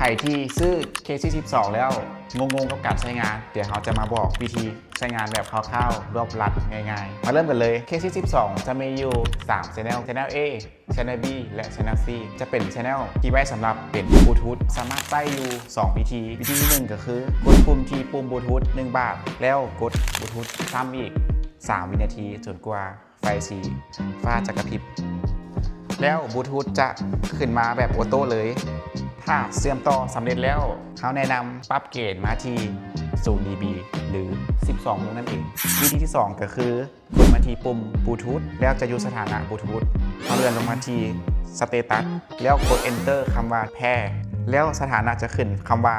ໃຜທີ່ຊື້ ເຄ ສີ່ສິບສອງ ແລ້ວງົງໆກັບການໃຊ້ງານ, ດຽວເຮົາຈະມາບອກວິທີໃຊ້ງານແບບຄ່າວໆ ລວບລັດ ງ່າຍໆ. ມາເລີ່ມກັນເລີຍ. ເຄ ສີ່ສິບສອງ ຈະມີຢູ່ສາມ channel: channel A, channel B ແລະ channel C. ຈະເປັນ channel ທີ່ໄວ້ສຳລັບເປັນ Bluetooth, ສາມາດໃຊ້ຢູ່ສອງວິທີ. ວິທີທີໜຶ່ງກໍຄືກົດປຸ່ມທີ່ປຸ່ມ Bluetooth ໜຶ່ງບາດ ແລ້ວກົດ Bluetooth ຊ້ຳອີກສາມວິນາທີ ຈົນກວ່າ ໄຟສີຟ້າຈະກະພິບ ແລ້ວ Bluetooth ຈະຂຶ້ນມາແບບໂອໂຕ້ເລີຍ. ຖ້າເຊື່ອມຕໍ່ສຳເລັດແລ້ວ, ເຮົາແນະນຳປັບເກນມາທີ່ ສູນ ດີບີ ຫຼື ສິບສອງໂວລ ນັ້ນເອງ. ວິທີທີສອງກໍຄືກົດມາທີ່ປຸ່ມ Bluetooth ແລ້ວຈະຢູ່ສະຖານະ Bluetooth. ເຮົາເລື່ອນລົງມາທີ່ Status ແລ້ວກົດ Enter ຄຳວ່າ Pair ແລ້ວສະຖານະຈະຂຶ້ນຄຳວ່າ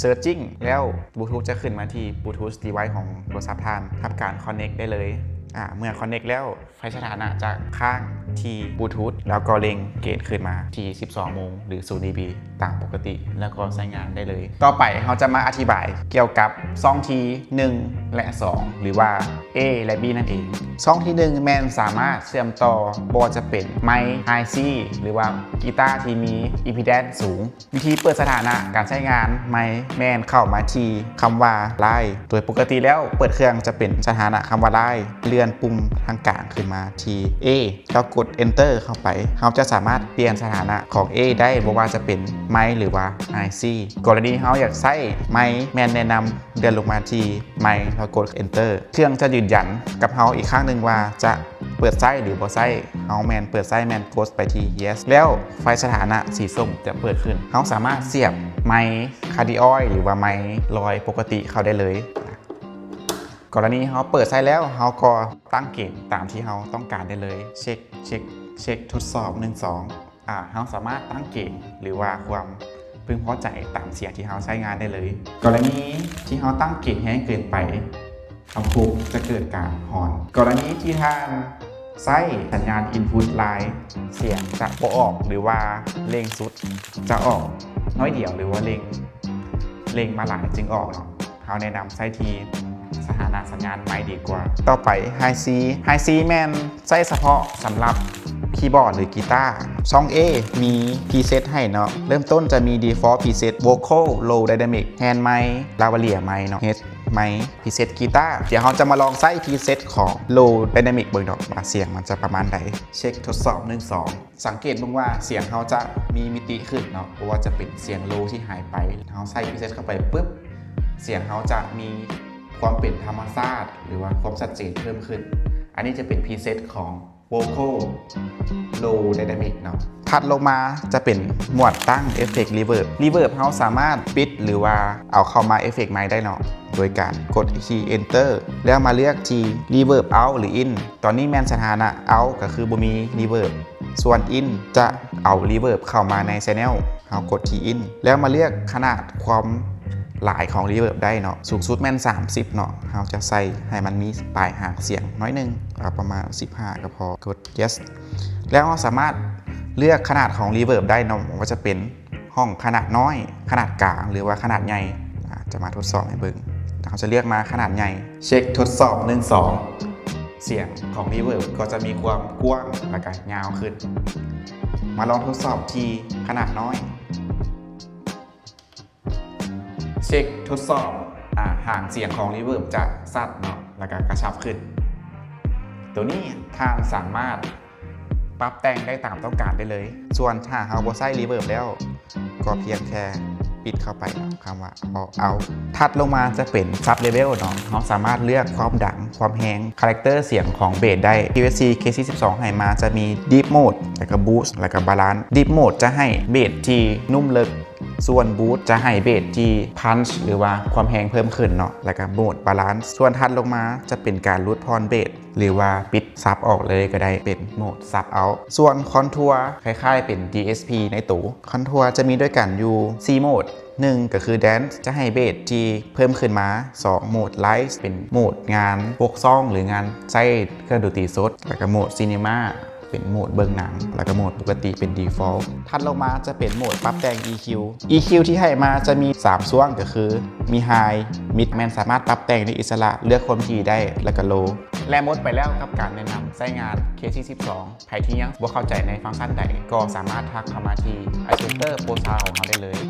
Searching ແລ້ວ Bluetooth ຈະຂຶ້ນມາທີ່ Bluetooth device ຂອງໂທລະສັບທ່ານ ທຳການ Connect ໄດ້ເລີຍ. ອາ ເມື່ອ Connect ແລ້ວ ໄຟສະຖານະຈະຄ້າງທີ່ Bluetooth ແລ້ວກໍເລັ່ງເກນຂຶ້ນມາທີ່ສິບສອງໂວລ ຫຼື ສູນ ດີບີ ຕາມປົກກະຕິ ແລ້ວກໍໃຊ້ງານໄດ້ເລີຍ. ຕໍ່ໄປເຮົາຈະມາອະທິບາຍກ່ຽວກັບຊ່ອງທີໜຶ່ງ ແລະ ສອງ ຫຼືວ່າ A ແລະ B ນັ້ນເອງ. ຊ່ອງທີໜຶ່ງແມ່ນສາມາດເຊື່ອມຕໍ່ ບໍ່ວ່າຈະເປັນໄມ Hi-C ຫຼືວ່າກີຕາທີ່ມີ impedance ສູງ. ວິທີເປີດສະຖານະການໃຊ້ງານໄມແມ່ນເຂົ້າມາທີ່ຄຳວ່າ Line. ໂດຍປົກກະຕິແລ້ວເປີດເຄື່ອງຈະເປັນສະຖານະຄຳວ່າ Line. ເລື່ອນປຸ່ມທາງກາງຂຶ້ນມາທີ່ A ແລ້ວກົດ Enter ເຂົ້າໄປ. ເຮົາຈະສາມາດປ່ຽນສະຖານະຂອງ A ໄດ້ ບໍ່ວ່າຈະເປັນໄມ ຫຼືວ່າ Hi-C. ກໍລະນີເຮົາຢາກໃຊ້ໄມ ແມ່ນແນະນຳເລື່ອນລົງມາທີ່ໄມ ແລ້ວກົດ Enter. ເຄື່ອງຈະຢືນຢັນກັບເຮົາອີກຄັ້ງໜຶ່ງວ່າຈະເປີດໃຊ້ ຫຼື ບໍ່ໃຊ້. ເຮົາແມ່ນເປີດໃຊ້ ແມ່ນກົດໄປທີ່ Yes ແລ້ວ ໄຟສະຖານະສີສົ້ມຈະເປີດຂຶ້ນ. ເຮົາສາມາດສຽບໄມຄາດດີອອຍ ຫຼືວ່າໄມລອຍປົກກະຕິເຂົ້າໄດ້ເລີຍ. ກໍລະນີເຮົາເປີດໃຊ້ແລ້ວ ເຮົາກໍຕັ້ງເກນຕາມທີ່ເຮົາຕ້ອງການໄດ້ເລີຍ. ເຊັກ ເຊັກ ເຊັກ ທົດສອບ ໜຶ່ງ ສອງ. ອາ ເຮົາສາມາດຕັ້ງເກນ ຫຼືວ່າຄວາມເພິ່ງພໍໃຈຕາມສຽງທີ່ເຮົາໃຊ້ງານໄດ້ເລີຍ. ກໍລະນີທີ່ເຮົາຕັ້ງເກນແຮງເກີນໄປ ລຳໂພງຈະເກີດການຮອນ. ກໍລະນີທີ່ທ່ານໃຊ້ສັນຍານ Input Line ສຽງຈະບໍ່ອອກ ຫຼືວ່າເລັ່ງສຸດຈະອອກໜ້ອຍດຽວ ຫຼືວ່າເລັ່ງ ເລັ່ງມາຫຼາຍຈຶ່ງອອກເນາະ. ເຮົາແນະນຳໃຊ້ທີ່ສະຖານະສັນຍານໄມດີກວ່າ. ຕໍ່ໄປ Hi-C. Hi-C ແມ່ນໃຊ້ສະເພາະສຳລັບຄີບອດ ຫຼື ກີຕາ. ຊ່ອງ A ມີ preset ໃຫ້ເນາະ. ເລີ່ມຕົ້ນຈະມີ Default Preset Vocal, Low Dynamic, Hand Mic, Lavalier Mic ເນາະ, Head Mic, Preset ກີຕາ. ດຽວເຮົາຈະມາລອງໃຊ້ preset ຂອງ Low Dynamic ເບິ່ງເນາະ ວ່າສຽງມັນຈະປະມານໃດ. ເຊັກ ທົດສອບ ໜຶ່ງ ສອງ. ສັງເກດເບິ່ງວ່າສຽງເຮົາຈະມີມິຕິຂຶ້ນເນາະ, ບໍ່ວ່າຈະເປັນສຽງ Low ທີ່ຫາຍໄປ. ເຮົາໃສ່ preset ເຂົ້າໄປປຶບ ສຽງເຮົາຈະມີຄວາມເປັນທຳມະຊາດ ຫຼືວ່າຄວາມຊັດເຈນເພີ່ມຂຶ້ນ. ອັນນີ້ຈະເປັນ preset ຂອງ Vocal Low Dynamic ເນາະ. ຖັດລົງມາຈະເປັນໝວດຕັ້ງ Effect Reverb. Reverb ເຮົາສາມາດປິດ ຫຼືວ່າເອົາເຂົ້າມາ Effect ໃໝ່ໄດ້ເນາະ ໂດຍການກົດທີ່ Enter ແລ້ວມາເລືອກທີ່ Reverb Out ຫຼື In. ຕອນນີ້ແມ່ນສະຖານະ Out ກໍຄືບໍ່ມີ Reverb. ສ່ວນ In ຈະເອົາ Reverb ເຂົ້າມາໃນ Channel. ເຮົາກົດທີ່ In ແລ້ວມາເລືອກຂະໜາດຄວາມຫຼາຍຂອງ Reverb ໄດ້ເນາະ. ສູງສຸດແມ່ນສາມສິບເນາະ. ເຮົາຈະໃສ່ໃຫ້ມັນມີປາຍຫາງສຽງໜ້ອຍໜຶ່ງ ເອົາປະມານສິບຫ້າກໍພໍ. ກົດ Yes ແລ້ວເຮົາສາມາດເລືອກຂະໜາດຂອງ Reverb ໄດ້ເນາະ, ວ່າຈະເປັນຫ້ອງຂະໜາດນ້ອຍ, ຂະໜາດກາງ ຫຼືວ່າຂະໜາດໃຫຍ່. ອາ ຈະມາທົດສອບໃຫ້ເບິ່ງ. ເຮົາຈະເລືອກມາຂະໜາດໃຫຍ່. ເຊັກ ທົດສອບ ໜຶ່ງ ສອງ. ສຽງຂອງ Reverb ກໍຈະມີຄວາມກວ້າງ ແລະກະຍາວຂຶ້ນ. ມາລອງທົດສອບທີ່ຂະໜາດນ້ອຍ. ເຊັກ ທົດສອບ ອາ ຫາງສຽງຂອງ Reverb ຈະຊັດເນາະ ແລະກະກະຊັບຂຶ້ນ. ໂຕນີ້ທ່ານສາມາດປັບແຕ່ງໄດ້ຕາມຕ້ອງການໄດ້ເລີຍ. ສ່ວນຖ້າເຮົາບໍ່ໃຊ້ Reverb ແລ້ວ ກໍພຽງແຄ່ປິດເຂົ້າໄປເນາະ ຄຳວ່າ All Out. ຖັດລົງມາຈະເປັນ Sub Level ເນາະ. ເຮົາສາມາດເລືອກຄວາມດັງ, ຄວາມແຮງ, ຄາແຣັກເຕີສຽງຂອງເບສໄດ້. ທີ່ KC ສີ່ສິບສອງ ໃຫ້ມາຈະມີ Deep Mode ແລ້ວກໍ Boost ແລ້ວກໍ Balance. Deep Mode ຈະໃຫ້ເບສທີ່ນຸ້ມເລິກ, ສ່ວນ Boost ຈະໃຫ້ເບສທີ່ Punch ຫຼືວ່າຄວາມແຮງເພີ່ມຂຶ້ນເນາະ ແລ້ວກໍ Mode Balance. ສ່ວນຖັດລົງມາຈະເປັນການຫຼຸດຜ່ອນເບສ ຫຼືວ່າປິດ Sub ອອກເລີຍກໍໄດ້ ເປັນ Mode Sub Out. ສ່ວນ Contour ຄ້າຍໆເປັນ DSP ໃນໂຕ. Contour ຈະມີດ້ວຍກັນຢູ່ສີ່ໂໝດ. ໜຶ່ງ ກໍຄື Dance ຈະໃຫ້ເບສທີ່ເພີ່ມຂຶ້ນມາ. ສອງ ໂໝດ Live ເປັນໂໝດງານປົກຊ້ອງ ຫຼືງານໃຊ້ເຄື່ອງດົນຕີສົດ. ແລ້ວກໍໂໝດ Cinema ເປັນໂໝດເບິ່ງໜັງ. ແລ້ວກໍໂໝດປົກກະຕິເປັນ Default. ຖັດລົງມາຈະເປັນໂໝດປັບແຕ່ງ EQ. EQ ທີ່ໃຫ້ມາຈະມີສາມຊ່ວງ ກໍຄືມີ High, Mid ແມ່ນສາມາດປັບແຕ່ງໄດ້ອິດສະຫຼະ, ເລືອກຄວາມຖີ່ໄດ້ ແລ້ວກໍ Low. ແລະໝົດໄປແລ້ວກັບການແນະນຳໃຊ້ງານ KC ສີ່ສິບສອງ. ໃຜທີ່ຍັງບໍ່ເຂົ້າໃຈໃນຟັງຊັນໃດ ກໍສາມາດທັກເຂົ້າມາທີ່ Eye Center Pro Sound ຂອງເຮົາໄດ້ເລີຍ.